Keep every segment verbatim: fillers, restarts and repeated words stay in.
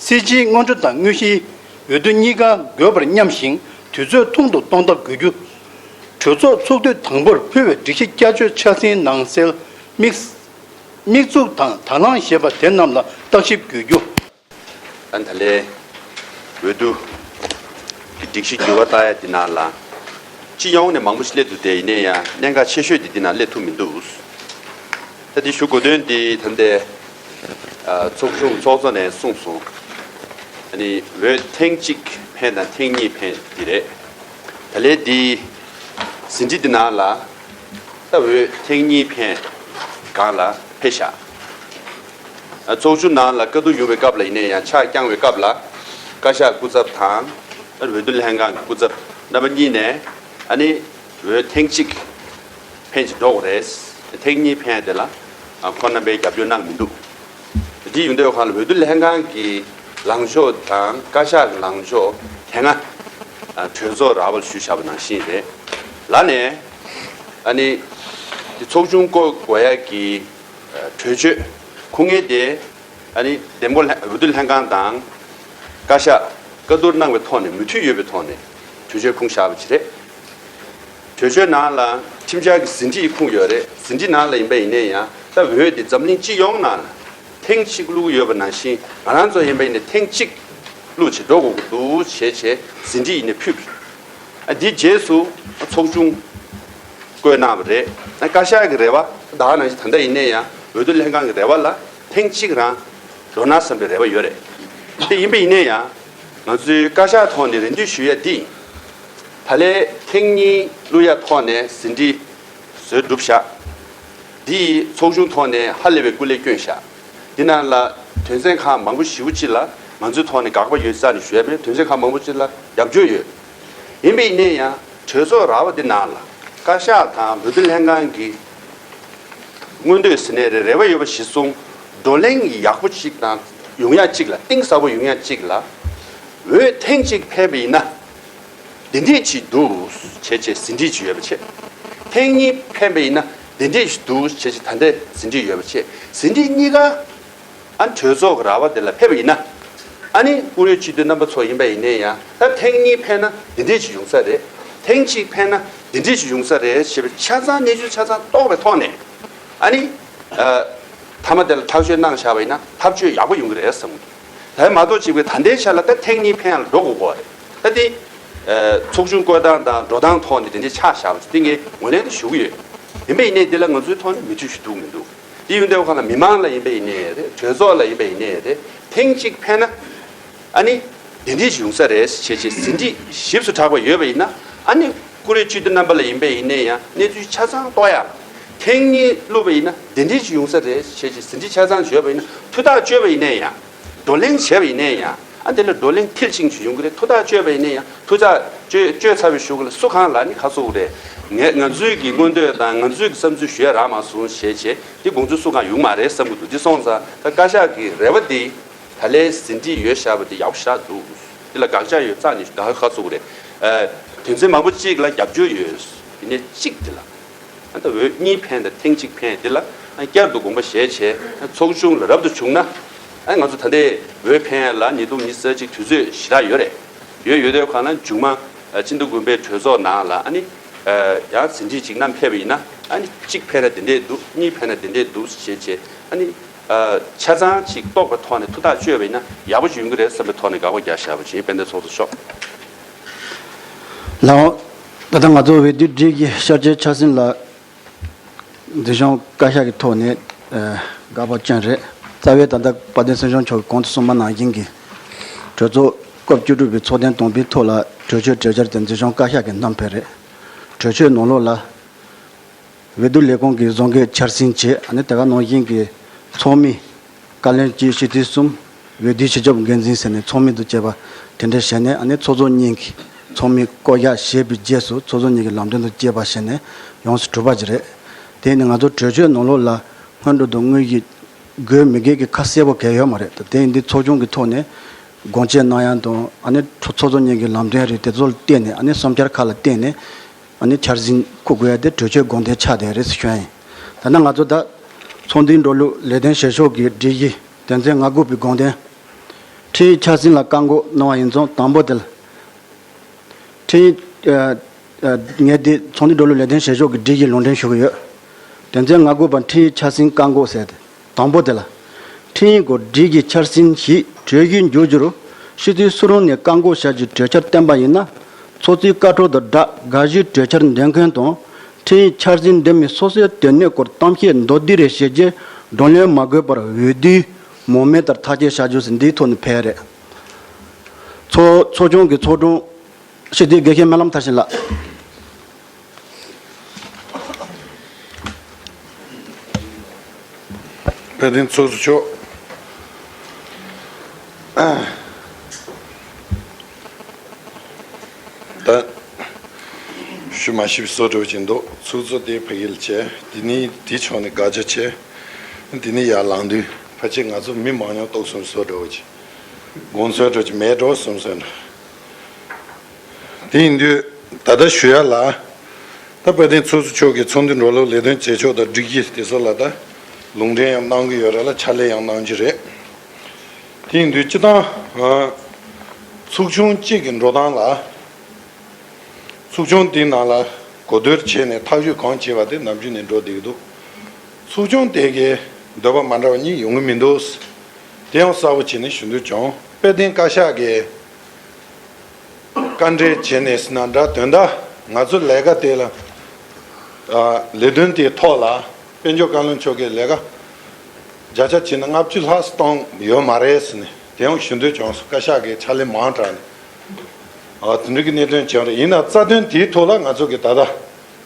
སྲིད་སྤྱིའི་སྔོན་འགྲོ་དང་དངོས་གཞིའི་འོས་བསྡུ་གཉིས་ཀ་དགོས་པར་མཉམ་ཞིང་དུས་ཚོད་ཐུང་དུ་གཏོང་ཐབས་དགོས་རྒྱུ། གྲོས་ཚོགས་ཚོགས་དུས་དང་པོར་ཕུལ་བའི་སྒྲིག་གཞི་བསྐྱར་བཅོས་འཆར་ཟིན་ནང་གསལ་དམིགས་དམིགས་འཛུགས་དང་དང་བླངས་ཞེས་པ་དེ་རྣམས་ལ་བརྟག་ཞིབ་དགོས་རྒྱུ། ཨ་ད་ལས་འོས་བསྡུ་གི་སྒྲིག་གཞི་འགྱུར་བ་བཏང་ཡ་དེ་ནང་ལ་སྤྱི་ཡོངས་ནས་མང་པོ་ཞིག་སླེབས་འདུག་དེ་ཡིན་ན་ཡང་གནད་འགག་ཆེ་ཤོས་དེ་འདི་ནང་སླེབས་ཐུབ་མི་འདུག་ད་དེ་ཞུ་དགོས་དོན་དེ་ད་ལྟའི་ཚོགས་ཆུང་ཚོགས་གཙོ་ནས་གསུངས་སོང་། ཨ་ནི་འོས་ཐེངས་གཅིག་འཕེན་དང་ཐེངས་གཉིས་འཕེན་དེ་རེད། ད་ལས་འདི་ཟིན་བྲིས་འདི་ནང་ལ་ད་འོས་ཐེངས་གཉིས་འཕེན་སྒང་ལ་ཕེབས་ཤག་ཚོགས་ཆུང་ནང་ལ་བཀའ་བསྡུར་ཡོང་བའི་སྐབས་ལ་ཡིན་ན་ཡང་ཕྱག་བརྐྱང་བའི་སྐབས་ལ་བཀའ་ཤག་སྐུ་ཚབ་དང་འོས་བསྡུ་ལྷན་ཁང་གི་སྐུ་ཚབ་རྣམ་པ་གཉིས་ནས་ཨ་ནི་འོས་ཐེངས་གཅིག་འཕེན་ཅིག་འགྲོ་དགོས་རེད། ཐེངས་གཉིས་འཕེན་དེ་ལ་ཁོང་རྣམ་པས་རྒྱབ་སྐྱོར་གནང་མི་འདུག་དེ་ཡིན་དུས་ཁ་ལ་འོས་བསྡུ་ལྷན་ཁང་གི་ལངས་ཕྱོགས་དང་བཀའ་ཤག་གི་ལངས་ཕྱོགས་དེ་སྔ་གྲོས་ཚོགས་ར་བར་ཞུས་བཞག་པ་ནང་བཞིན་རེད། ལ་ནས་ཨ་ནི་དེ་ཚོགས་ཆུང་བསྐོ་དགོས་ཡ་གི་གྲོས་ཆོད་ཁུངས་སྐྱེལ་དེ་ཨ་ནི་འདེམས་བསྐོ་ལྷན་འོས་བསྡུ་ལྷན་ཁང་དང་བཀའ་ཤག་བཀའ་བསྡུར་གནང་བའི་ཐོག་ནས་མོས་མཐུན་ཡོད་པའི་ཐོག་ནས་གྲོས་ཆོད་ཁུངས་བཞག་པ་ཅིག་རེད། གྲོས་ཆོད་ནང་ལ་ཁྲིམས་འཆར་གྱི་ཟིན་བྲིས་ཁུངས་ཡོད་རེད། ཟིན་བྲིས་ནང་ལ་ཡིན་པ་ཡིན་ན་ཡང་ད་འོས་དེ་འཛམ་གླིང་སྤྱི་ཡོངས་ནང་ལ་ཐེངས་གཅིག་བླུགས་ཡོད་པ་ནང་བཞིན་ང་རང་ཚོ་ཡིན་པ་ཡིན་ན་ཐེངས་གཅིག་བླུགས་བྱས་འགྲོ་དགོས་ཀྱི་འདུག་བྱས་བྱས་ཟིན་བྲིས་ཡིན་ནས་ཕུལ་བ་རེད། ཨ་འདིའི་རྗེས་སུ་ཚོགས་ཆུང་བསྐོས་གནང་བ་རེད། ཨ་བཀའ་ཤག་གི་རེ་བ་ད་ག་ནང་བཞིན་ད་ལྟ་ཡིན་ན་ཡང་འོས་བསྡུ་ལྷན་ཁང་གི་རེ་བ་ལ་ཐེངས་གཅིག་རང་འགྲོ་ན་བསམ་པའི་རེ་བ་ཡོད་རེད། དེ་ཡིན་པ་ཡིན་ན་ཡང་ང་ཚོའི་བཀའ་ཤག་ཐོག་ནས་རེ་འདུན་ཞུ་ཡ་འདི་ཡིན། ད་ལན་ཐེངས་གཉིས་བླུག་ཡ་ཐོག་ནས་ཟིན་བྲིས་བཟོས་གྲུབ་བཞག་འདི་ཡིས་ཚོགས་ཆུང་ཐོག་ནས་ཧ་ལས་པའི་སྐུ་ལས་བསྐྱོན་བཞག་འདི་ནང་ལ་དོན་ཚན་ཁག་མང་པོ་ཞེ་པོ་ཅིག་ལ་ང་ཚོའི་ཐོག་ནས་དགག་པ་ཡོད་རྩ་ནས་ཞུ་ཡ་མེད། དོན་ཚན་ཁག་མང་པོ་ཅིག་ལ་རྒྱབ་སྐྱོར་ཡོད། ཡིན་པ་ཡིན་ན་ཡང་གྲོས་ཚོགས་ར་བ་འདི་ནང་ལ་བཀའ་ཤག་དང་འོས་བསྡུ་ལྷན་ཁང་གི་མངོན་འདོད་ཟེར་ནའི་རེད། རེ་བ་ཡོད་པ་གཞིར་བཟུང་བགྲོ་གླེང་ཡག་པོ་ཅིག་དང་ཡོང་ཡ་ཅིག་ལ་གཏིང་ཟབ་པོ་ཡོང་ཡ་ཅིག་ལ་འོས་ཐེངས་གཅིག་ཕེབས་པ་ཡིན་ན་འདི་འདྲས་ཅིག་འདུག་བྱས་བྱས་ཟིན་བྲིས་ཅིག་ཡོད་པ་བྱས། ཐེངས་གཉིས་ཕེབས་པ་ཡིན་ན་འདི་འདྲས་ཅིག་འདུག་བྱས་བྱས་ད་ལྟའི་ཟིན་བྲིས་ཡོད་པ་བྱས། ཟིན་བྲིས་གཉིས་ཀ་ཨ་གྲོས་ཚོགས་ཀྱི་ར་བ་དེ་ལ་ཕེབས་པ་ཡིན་ན། ཨ་ནི་བཀུར་འོས་སྤྱི་འཐུས་རྣམ་པ་ཚོ་ཡིན་པ་ཡིན་ནའི་ཡང་ད་ཐེངས་གཉིས་ཕེབས་ན་འདི་འདྲས་ཅིག་ཡོང་ས་རེད། ཐེངས་གཅིག་ཕེབས་ན་འདི་འདྲས་ཅིག་ཡོང་ས་རེད་ཞེས་པའི་ཆ་ཚང་གནས་ཚུལ་ཆ་ཚང་རྟོགས་པའི་ཐོག་ནས་ཨ་ནི་ཨ་མཐའ་མ་དེ་ལ་ཐག་གཅོད་གནང་བཞག་པ་ཡིན་ན་ཐག་གཅོད་ཡག་པོ་ཡོང་གི་རེད་བསམ་གི་འདུག་དེ་མ་གཏོགས་གཅིག་པའི་ད་ལྟའི་ཆ་ལ་ད་ཐེངས་གཉིས་ཕེབས་ཡ་ལ་འགྲོ་དགོས་ཀྱི་རེད། ད་དེ་ཨ་ཚོགས་ཆུང་བསྐོས་སྟངས་དང་འགྲོ་སྟངས་ཐོག་ནས་དེ་འདྲས་ཆགས་བཞག་པ་ཅིག་དེ་ངས་ངོས་ལེན་དུ་ཞུ་གི་ཡོད། ཡིན་པ་ཡིན་ནའི་འདི་ལ་ང་ཚོའི་ཐོག་ནས་མོས་མཐུན་ཞུ་ཐུབ་མི་འདུག་དེ་ཡིན་དུས་ཁ་ལ་མི་མང་ལ་ཡིན་པ་ཡིན་ནའི་རེད། གྲོས་ཚོགས་ལ་ཡིན་པ་ཡིན་ནའི་རེད། ཐེངས་གཅིག་ཕེབས་ན་ཨ་ནི་འདི་འདྲས་ཞིག་ཡོང་ས་རེད་ཞེས་བྱས་ཟིན་བྲིས་ཞིབ་ཏུ་དྲགས་པ་ཡོད་པ་ཡིན་ན་ཨ་ནི་བཀུར་འོས་སྤྱི་འཐུས་རྣམ་པ་ལ་ཡིན་པ་ཡིན་ནའི་ཡང་གནས་ཚུལ་ཆ་ཚང་རྟོགས་ཡ། ཐེངས་གཉིས་བླུགས་པ་ཡིན་ན་འདི་འདྲས་ཞིག་ཡོང་ས་རེད་ཞེས་བྱས་ཟིན་བྲིས་ཆ་ཚང་ཞིག་ཡོད་པ་ཡིན་ན་ཐུགས་ཐག་གཅོད་པ་ཡིན་ནའི་ཡང་། བགྲོ་གླེང་བྱས་པ་ཡིན་ནའི་ཡང་ཨ་དེ་ལ་བགྲོ་གླེང་མཐིལ་ཕྱིན་ཞིག་ཡོང་གི་རེད། ཐུགས་ཐག་གཅོད་པ་ཡིན་ནའི་ཡང་ཐུགས་ཐག་གཅོད་གཅོད་ཚར་བའི་གཞུག་ལ་སུ་གང་ལ་ནི་ཁ་གསོ་གི་རེད། ངས་ང་ཚོའི་གི་མངོན་འདོད་དང་ང་ཚོའི་གི་བསམ་ཚུལ་ཞུ་ཡ་རག་མ་སོང་ཞེས་བྱས་འདི་དགོངས་ཚུལ་སུ་གང་ཡོང་མ་རེད་བསམ་གི་འདུག་འདི་སོང་ཙང་ད་བཀའ་ཤག་གི་རེ་བ་འདི་ད་ལན་ཟིན་བྲིས་ཡོད་བཞག་པ་འདི་ཡག་པོ་ཞེ་དྲག་འདུག་འདི་ལ་དགག་བྱ་ཡོད་རྩ་ནས་ད་ཁ་གསོ་གི་རེད། ཨ་དོན་ཚན་མང་པོ་གཅིག་ལ་རྒྱབ་སྐྱོར་ཡོད། ཡིན་ནའི་གཅིག་འདི་ལ། ཨ་ད་འོས་གཉིས་འཕེན་དང་ཐེངས་གཅིག་འཕེན་འདི་ལ་ཨ་བསྐྱར་དུ་དགོངས་པ་བཞེས་བྱས་ཨ་ཚོགས་ཆུང་ལ་རབ་ཏུ་བྱུང་ན་ཨ་ང་ཚོ་ད་ལྟའི་འོས་འཕེན་ཡ་ལ་ཉིས་སྟོང་ཉི་ཤུ་རྩ་གཅིག་དུས་ཚོད་ཞེ་དྲག་ཡོད་རེད། ཡོད་ཡོད་དུས་གང་ལ་མཇུག་མ་ཨ་སྤྱི་ཟླ་དགུ་པའི་གྲོས་ཚོགས་ནང་ལ་ཨ་ནི་ཨ་ཡང་ཟིན་བྲིས་གཅིག་བསྣམས་ཕེབས་པ་ཡིན་ན་ཨ་ནི་གཅིག་འཕེན་ན་དེ་འདྲས་འདུག་གཉིས་འཕེན་ན་དེ་འདྲས་འདུག་ཞེས་བྱས་ཨ་ནི་ཨ་ཆ་ཚང་གཅིག་རྟོགས་པའི་ཐོག་ནས་ཐུགས་ཐག་གཅོད་པ་ཡིན་ན་ཡག་པོ་ཞིག་ཡོང་གི་རེད་བསམ་པའི་ཐོག་ནས་དགག་པ་རྒྱག་བཞག་པ་ཅིག་དཔལ་ལྡན་ཚོགས་གཙོ་མཆོག་ལགས། ད་ལྟ་ང་ཚོ་འོས་བསྡུའི་སྒྲིག་གཞི་ཤར་བསྐྱོད་འཆར་ཟིན་ལ་འཛིན་སྐྱོང་བཀའ་ཤག་གི་ཐོག་ནས་ཨ་དགག་པ་བསྐྱོན་རེད། རྩ་བའི་ད་ལྟ་དཔལ་ལྡན་སྲིད་སྐྱོང་མཆོག་གིས་གོང་དུ་གསུངས་པ་ནང་བཞིན་གྱི་གྲོས་ཚོགས་སྐབས་བཅུ་དྲུག་པའི་ཚོགས་ཐེངས་དང་པོའི་ཐོག་ལ་གྲོས་ཆོད་གྲོས་འཆར་དེ་འཛིན་སྐྱོང་བཀའ་ཤག་གིས་བསྣམས་ཕེབས་རེད། གྲོས་ཆོད་ནང་ལོགས་ལ། འོས་བསྡུ་ལས་ཁུངས་ཀྱི་བཟོ་འགོད་འཆར་ཟིན་བྱས་ཨ་ནི་དེ་ག་ནང་བཞིན་གྱི་ཚོགས་མི་བཀའ་བློན་གཅིག་སྤྱི་འཐུས་གསུམ། འོས་བསྡུའི་སྤྱི་ཁྱབ་འགན་འཛིན་ཟེར་ནས་ཚོགས་མི་དང་བཅས་པ་དེ་འདྲ་བྱས་ནས་ཨ་ནི་ཚོགས་གཙོ་གཉིས་ཀྱིས་ཚོགས་མི་བསྐོ་གཞག་བྱས་པའི་རྗེས་སུ་ཚོགས་གཙོ་གཉིས་ཀྱིས་ལམ་སྟོན་དང་བཅས་པ་བྱས་ནས་ཡོངས་སུ་གྲུབ་པ་ཅིག་རེད། དེ་ནི་ང་ཚོ་གྲོས་ཆོད་ནང་ལོགས་ལ་སྔོན་འགྲོ་དང་དངོས་གཞི་དགོས་མི་དགོས་ཀྱི་ཁ་གསལ་པོ་གང་ཡང་ཡོད་མ་རེད། ད་དེ་ཡིན་དུས་ཚོགས་ཆུང་གི་ཐོག་ནས་དགོངས་དཔྱད་གནང་ཡ་དང་ཨ་ནི་ཚོགས་གཙོ་གཉིས་ཀྱི་ལམ་སྟོན་རེད། དེ་ཚོ་ལ་བརྟེན་ནས་ཨ་ནི་བསམ་འཆར་ཁག་ལ་བརྟེན་ནས། ཨ་ནི་འཆར་ཟིན་འཁོད་དགོས་ཡ་དེ་གྲོས་ཆོད་དགོངས་དོན་ཆགས་བསྡད་རེད་ཟེར་ཞུ་ཡ་ཡིན། ད་ནང་ང་ཚོ་ད་ཚོགས་འདུའི་འགྲོ་ལུགས་ལས་དོན་བྱེད་ཕྱོགས་ཀྱི་སྒྲིག་གཞི་དོན་ཚན་ང་དགུ་པའི་དགོངས་དོན་ འཕྲིན་ཡིག་འཆར་ཟིན་ལ་བཀག་འགོག་གནང་བ་ཡིན་ཙང་དང་པོ་དེ་ལ། འཕྲིན་ཡིག་ཨ་ཨ་ངས་འདི་ཚོགས་འདུ་འགྲོ་ལུགས་ལས་དོན་བྱེད་ཕྱོགས་ཀྱི་སྒྲིག་གཞི་ལུང་འདྲེན་ཞུ་གི་ཡོད། དོན་ཚན་ང་དགུ་པ་འཕྲིན་ཡིག་འཆར་ཟིན་བཀག་འགོག་ཟེར་ཏེ། དང་པོ་དེ་ལ། འཕྲིན་ཡིག་སྐོར་སྒྲིག་གཞི་འཆར་ཟིན་ཞིག་གྲོས་གཞི་འཇོག་རྒྱུ་རུ། སྤྱི་འཐུས་སུ་རུང་ནས་བཀག་འགོག་བྱ་རྒྱུའི་གྲོས་འཆར་བཏོན་པ་ཡིན་ན། ཚོགས་གཙོའི་བཀའ་འཁྲོལ་དང་སྦྲགས་འགའ་ཞིག་གྲོས་འཆར་འདོན་མཁན་དང་། འཕྲིན་ཡིག་འཆར་ཟིན་འདེམས་མི་སོ་སོའི་དོན་གནད་སྐོར་གཏམ་བཤད་མདོར་བསྡུས་རེ་བྱེད་རྗེས་བགྲོ་གླེང་མ་དགོས་པར་འོས་བསྡུའི་མང་མོས་ལྟར་ཐག་གཅོད་བྱ་རྒྱུ་ཟེར་འདིའི་ཐོག་ནས་ཕེབས་རེད། ཚོགས་ཚོགས་ཆུང་གི་ཚོགས་དྲུང་སྤྱི་འཐུས་དགེ་བཤེས་སྨོན་ལམ་མཐར་ཕྱིན་ལགས། དཔལ་ལྡན་ཚོགས་གཙོ་མཆོག་ད་ཞུ་མ་ཤེས་པའི་བཟོ་འདྲ་བོ་ཅིག་འདུག་ཚོགས་གཙོ་དེ་ཕ་གི་ལ་བྱས། དེ་ནས་དེ་ཕྱོགས་ནས་དགག་བྱ་བྱས། དེ་ནས་ཡར་ལངས་དུས་ཕལ་ཆེར་ང་ཚོ་མི་མང་ཉུང་གཏོགས་སོང་བཟོ་འདྲ་བོ་ཅིག་དགོངས་ཚུལ་འདྲ་ཅིག་མེད་འགྲོ་བསམ་སོང་། དེ་ཡིན་དུས་ད་ལྟ་ཞུ་ཡ་ལ། ད་དཔལ་ལྡན་ཚོགས་གཙོ་མཆོག་གིས་ཚོགས་འདུ་འགྲོ་ལུགས་ལས་དོན་བྱེད་ཕྱོགས་དང་སྒྲིག་གཞི་དེ་ཚོ་ལ་ད་ལུང་འདྲེན་ཡང་གནང་གི་ཡོད་རེད་ལ། ཕྱག་ལས་ཡང་གནང་རྒྱུ་རེད། དེ་ཡིན་དུས་སྤྱི་བཏང་ཨ་ཚོགས་ཆུང་གཅིག་གི་འགྲོ་སྟངས་ལ། ཚོགས་ཆུང་དེའི་ནང་ལ་གོ་བསྡུར་བྱས་ནས་ཐག་གཅོད་གང་བྱས་པ་དེ་ནམ་རྒྱུན་ནས་འགྲོ་བསྡད་ཀྱི་འདུག་ཚོགས་ཆུང་དེ་གའི་འདོད་པ་མ་འདྲ་བ་གཉིས་ཡོང་གི་མི་འདུག་དེ་ཡང་གསལ་པོ་བྱས་ནས་ཞུ་འདོད་བྱུང་། དཔལ་ལྡན་བཀའ་ཤག་གིས་བཀའ་འདྲི་བྱས་ནས་ཟེར་ན་འདྲ། དོན་དག་ང་ཚོ་ལས་ཀ་དེ་ལ་ཨ་ལས་དོན་དེའི་ཐོག་ལ་དཔལ་འབྱོར་བཀའ་བློན་མཆོག་གིས་ལས་ཀ་བརྒྱ་ཆ་བྱས་ན་ལྔ་བཅུ་ལྷག་བཏང་ཡོད་མ་རེད་ཟེར་ནས་དེ་ཡང་ཞུ་འདོད་བྱུང་སོང་། བཀའ་ཤག་གིས་ཕྱག་ལས་མང་དྲགས་ནས། ཨ་དེ་འདྲ་གི་གནད་དོན་བྱུང་རེད། ཡིན་ན་རྩ་དོན་དེའི་ཐོག་ལ་ང་ཚོ་གི་ད་ལྟ་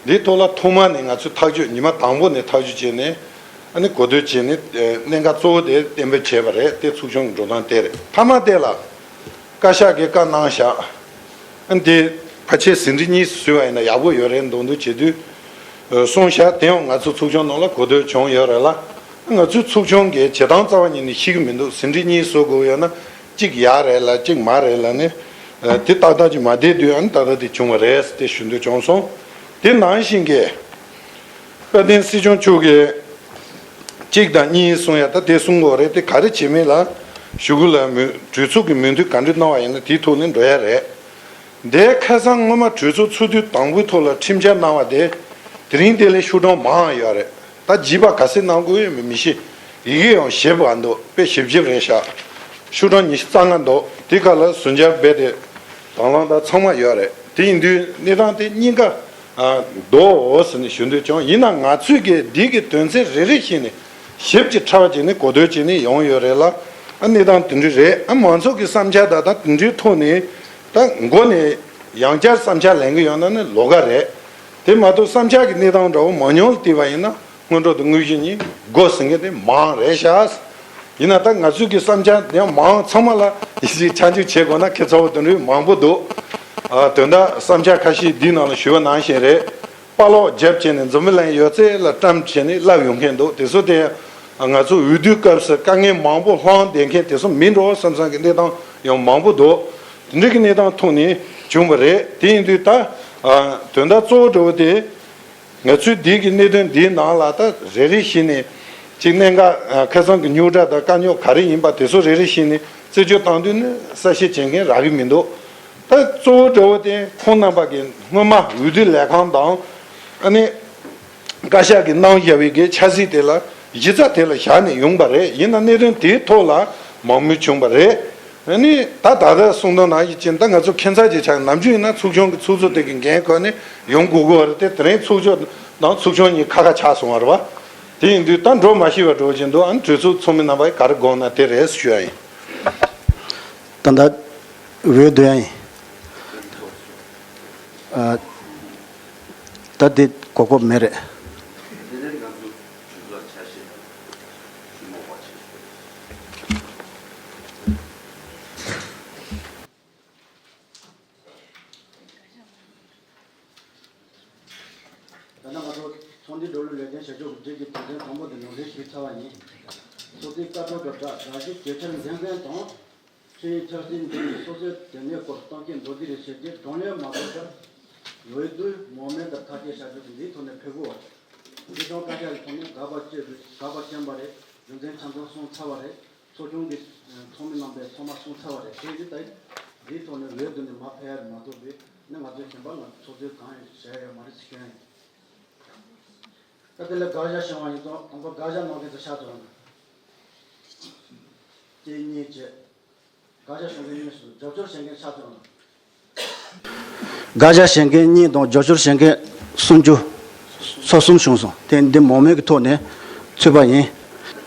འདིའི་ཐོག་ལ་ཐོག་མ་ནས་ང་ཚོས་ཐག་གཅོད་ཉི་མ་དང་པོ་ནས་ཐག་གཅོད་བྱས་ནས་ཨ་ནི་གོ་བསྡུར་བྱས་ནས་ཨ་གནད་འགག་གཙོ་བོ་དེ་གཏན་འབེབས་བྱས་པ་རེད། དེ་ཚོགས་ཆུང་གི་འགྲོ་སྟངས་དེ་རེད། མཐའ་མ་དེ་ལ་བཀའ་ཤག་གིས་བཀའ་གནང་བཞག་ཨ་ནི་དེ་ཕལ་ཆེར་ཟིན་བྲིས་གཉིས་སུ་བཟོས་པ་ཡིན་ན་ཡག་པོ་ཡོད་རེད་མདོག་མདོག་བྱེད་དུས་ཨ་གསུངས་བཞག་དེ་ཡང་ང་ཚོ་ཚོགས་ཆུང་ནང་ལ་གོ་བསྡུར་བྱུང་ཡོད་རེད་ལ། ང་ཚོའི་ཚོགས་ཆུང་གིས་བྱེད་སྟངས་རྩ་བ་ཉིད་ནས་ཤེས་ཀྱི་མི་འདུག་ཟིན་བྲིས་གཉིས་བཟོ་དགོས་ཡོད་ན། གཅིག་ཡག་རེད་ལ་གཅིག་མ་རེད་ལ་ནི། ཨ་དེ་ཏག་ཏག་ཅིག་མ་བསྡད་དུས་ཨ་ནི་ཏག་ཏག་དེ་བྱུང་བ་རེད་དེ་ཞུ་འདོད་བྱུང་སོང་། དེ་ནང་བཞིན་གྱི་དཔལ་ལྡན་སྲིད་སྐྱོང་མཆོག་གིས་གཅིག་དང་གཉིས་གསུང་ཡ་ད་དེ་གསུང་དགོས་རེད། དེ་ག་རེ་བྱེད་མིན་ལ་ཞུ་གི་ལ་མོས་གྲོས་ཚོགས་ཀྱི་མོས་མཐུན་ག་འདྲ་གནང་བ་ཡིན་ན་དེའི་ཐོག་ནས་འགྲོ་ཡ་རེད། འདས་ཁ་སང་སྔོན་མ་གྲོས་ཚོགས་ཚོགས་དུས་དང་པོའི་ཐོག་ལ་ཁྲིམས་འཆར་གནང་བ་དེ་དེ་རིང་དེ་ལས་ཤུགས་དྲག་མང་ཡོད་རེད། ད་བརྗེས་པ་ག་ཚད་གནང་དགོས་ཡོད་མེད་མི་ཤེས། ཡི་གེ་ཡང་ཞིབ་པ་འདུག་དཔེ་ཞིབ་ཞིབ་རེད་ཤག་ཤུགས་དྲག་ཉི་ཤུ་རྩ་ལྔ་འདུག་དེ་ག་ལ་ཟུར་འཇོག་རྦད་དེ་དང་བླངས་དང་ཚང་མ་ཡོད་རེད། དེ་ཡིན་དུས་གནས་སྟངས་དེ་གཉིས་ཀ་ཨ་འདུག་ཟེར་ནས་ཞུ་འདོད་བྱུང་། ཡིན་ན་ང་ཚོས་ཀྱི་འདི་གི་དོན་ཚན་རེ་རེ་བཞིན་ནས་ཞིབ་ཀྱི་ཕྲ་བ་བྱས་ནས་གོ་བསྡུར་བྱས་ནས་ཡོང་ཡོད་རེད་ལ། ཨ་གནས་སྟངས་དེ་འདྲ་རེད། ཨ་མང་ཚོགས་ཀྱི་བསམ་འཆར་དང་ད་དེ་འདྲའི་ཐོག་ནས་ད་མགོ་ནས་ཡང་བསྐྱར་བསམ་འཆར་ལེན་གི་ཡོད་ན་ནི་ལོགས་ཀ་རེད། དེ་མ་གཏོགས་བསམ་འཆར་གྱི་གནས་སྟངས་འདྲ་བོ་མང་ཉུང་ལ་བལྟས་པ་ཡིན་ན་སྔོན་འགྲོ་དང་དངོས་གཞི་གཉིས་དགོས་ཟེར་མཁན་དེ་མང་རེད་ཤག་ཡིན་ན་ད་ང་ཚོའི་གི་བསམ་འཆར་ཡང་མང་ཚང་མ་ལ་ཡིད་ཆེས་ཆ་འཇོག་བྱེད་དགོས་ན་ཁེ་ཚ་བོ་དེ་འདྲའི་མང་པོ་འདུག་ཨ་དོན་དག་བསམ་འཆར་ཁ་ཤས་འདིའི་ནང་ལ་ཞུས་པ་ནང་བཞིན་རེད། པ་ལོག་རྒྱབ་བྱས་ནས་འཛམ་བུ་གླིང་ཡོད་ཚད་ལ་བཀྲམ་བྱས་ནས་ལབ་ཡོང་མཁན་འདུག་དེ་ཚོ་དེ་ང་ཚོ་འོས་བསྡུའི་སྐབས་སུ་དཀའ་ངལ་མང་པོ་སློང་བསྡད་མཁན་དེ་ཚོ་མིན་འགྲོ་བསམ་བསམ་གྱི་གནས་སྟངས་ཡང་མང་པོ་འདུག་དེ་འདྲ་གི་གནས་སྟངས་ཐོག་ནས་བྱུང་བ་རེད། དེ་ཡིན་དུས་ད་ཨ་དོན་དག་གཙོ་བོ་འདྲ་བོ་དེ། ང་ཚོས་འདི་གི་གནད་དོན་འདིའི་ནང་ལ་ད་རེ་རེ་བཞིན་ནས་ཅིག་གནད་འགག་ཨ་ཁ་སང་གི་རྙོག་དྲ་དང་དཀའ་རྙོག་ག་རེ་ཡིན་པ་དེ་ཚོ་རེ་རེ་བཞིན་ནས་རྩད་གཅོད་བཏང་དུས་ནི་གསལ་བཤད་བྱེད་མཁན་རག་གི་མི་འདུག་ད་གཙོ་བོ་འདྲ་བོ་དེ་ཁོང་རྣམ་པ་གིས་སྔོན་མ་འོས་བསྡུ་ལས་ཁང་དང་ཨ་ནི་བཀའ་ཤག་གིས་གནང་བཞག་པའི་གི་འཆར་གཞི་དེ་ལ་གཞི་རྩ་དེ་ལ་བཞག་ནས་ཡོང་པ་རེད། ཡིན་ན་གནད་དོན་དེའི་ཐོག་ལ་མང་མོས་བྱུང་བ་རེད། ཨ་ནི་ད་ད་ལྟ་གསུང་དོན་ནང་བཞིན་ད་ང་ཚོ་ཁྱད་མཚར་ཅིག་ཆགས། ནམ་རྒྱུན་ཡིན་ན་ཚོགས་ཆུང་གི་ཚོགས་གཙོ་དེ་གི་འགན་ཁུར་ནས་ཡོང་དགོས་ཀྱི་ཡོད་རེད་དེ། དེ་རིང་ཚོགས་གཙོ་དང་ཚོགས་ཆུང་གཉིས་ཁ་ཁ་ཆགས་སོང་བ་རེད་པ། དེ་ཡིན་དུས་ད་འགྲོ་མ་ཤེས་པ་འགྲོ་བཞིན་འདུག་ཨ་ནི་གྲོས་ཚོགས་ཚོགས་མི་རྣམ་པས་ག་རེ་དགོངས་ན་དེ་རེད་ཞུ་ཡ་ཡིན། ད་ལྟ་འོས་བསྡུ་ཡ་ཡིན། ཨ། ད་དེ་གོ་སྐབས་མེད་རེད། ད་ནང་ང་ཚོ་ཚོགས་འདུའི་འགྲོ་ལུགས་ལས་དོན་བྱ་ཕྱོགས་ཀྱི་སྒྲིག་གཞི་དོན་ཚན་དང་པོ་དེ་ནང་འདྲེན་ཞུས་ཚར་བ་ཡིན། ཚོགས་གཙོའི་བཀའ་འཁྲོལ་དང་སྦྲགས་དགག་གཞི་གྲོས་འཆར་འདོན་མཁན་དང་། འཕྲིན་ཡིག་འཆར་ཟིན་འདོན་མི་སོ་སོའི་དོན་གནད་སྐོར་གཏམ་བཤད་མདོར་བསྡུས་རེ་བྱས་རྗེས་བགྲོ་གླེང་མ་དགོས་པར་འོས་བསྡུའི་མང་མོས་ལྟར་ཐག་གཅོད་བྱ་རྒྱུ་དེ་འདིའི་ཐོག་ནས་ཕེབས་དགོས་པ་རེད། སྲིད་སྐྱོང་བཀའ་ཤག་གི་ཐོག་ནས་དགག་པ་བཅས་དགག་པ་བསྐྱོན་པ་རེད། རྒྱུ་མཚན་ཆ་ཚང་གསུངས་ཚར་བ་རེད། ཚོགས་ཆུང་གི་ཚོགས་མི་རྣམ་པས་ཚང་མ་གསུངས་ཚར་བ་རེད། དེ་ཡིན་ད་འདིའི་ཐོག་ནས་འོས་བསྡུ་ནས་མར་ཕེབས་ཡ་རེད་མ་གཏོགས་པའི་ནི་ང་ཚོའི་གཞན་པ་ལ་ཚོགས་འདུ་གང་ཡང་བྱས་ཡོད་མ་རེད་ཟེར་ཞུ་ཡ་ཡིན། ད་དེ་ལ་དགག་བཞག་བྱུང་བ་ཡིན་ཙང་དང་པོ་དགག་བཞག་གནང་མཁན་ཚོ་ཕྱག་བཙུགས་རོགས་གནང་། གཅིག་གཉིས་བྱས། དགག་བཞག་བྱུང་མཁན་གཉིས་སུ་རྒྱབ་སྐྱོར་བྱེད་མཁན་ཕྱག་བཙུགས་རོགས་གནང་། དགག་བཞག་བྱེད་མཁན་གཉིས་དང་རྒྱབ་སྐྱོར་བྱེད་མཁན་སུམ་ཅུ། སོ་གསུམ་བྱུང་སོང་། དེ་འདི་མང་མོས་ཀྱི་ཐོག་ནས་ཚུད་པ་ཡིན།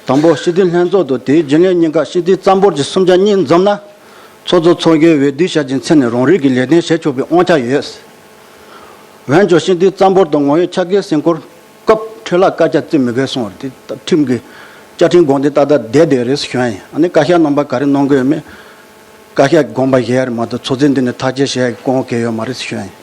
དང་པོ་སྤྱི་འཐུས་ལྷན་ཚོགས་དང་དེའི་རྒྱུན་ལས་གཉིས་ཀ་སྤྱི་འཐུས་གཙང་པོར་གྱི་སུམ་ཆ་གཉིས་འཛོམས་ན། ཚོགས་གཙོ་ཚོགས་གཞོན་འོས་བསྡུ་བྱ་རྒྱུའི་ཆེད་ནས་རང་རིགས་ཀྱི་ལས་དོན་བྱེད་ཆོག་པའི་དབང་ཆ་ཡོད། འོན་ཀྱང་སྤྱི་འཐུས་གཙང་པོར་དང་ངོ་ཡོད་ཆ་རྐྱེན་སེམས་ཁུར་སྐབས་འཕྲོད་བརླག་བཀའ་རྒྱ་བརྩི་མི་དགོས་གསུངས་པ་དེ་ཁྲིམས་ཀྱི་བཅའ་ཁྲིམས་དགོངས་དོན་ཏག་ཏག་བསྡད་བསྡད་རེད་ཞུ་ཡ་ཡིན། ཨ་ནི་བཀའ་ཤག་རྣམ་པ་ག་རེ་གནང་དགོས་ཡོད་མེད། བཀའ་ཤག་དགོངས་པ་བཞེས་ཡ་རེད་མ་གཏོགས་ཚོགས་གཙོས་འདི་ནས་ཐག་གཅོད་བྱེད་ཡ་གི་གོ་སྐབས་ཡོད་མ་རེད་ཞུ་ཡ་ཡིན།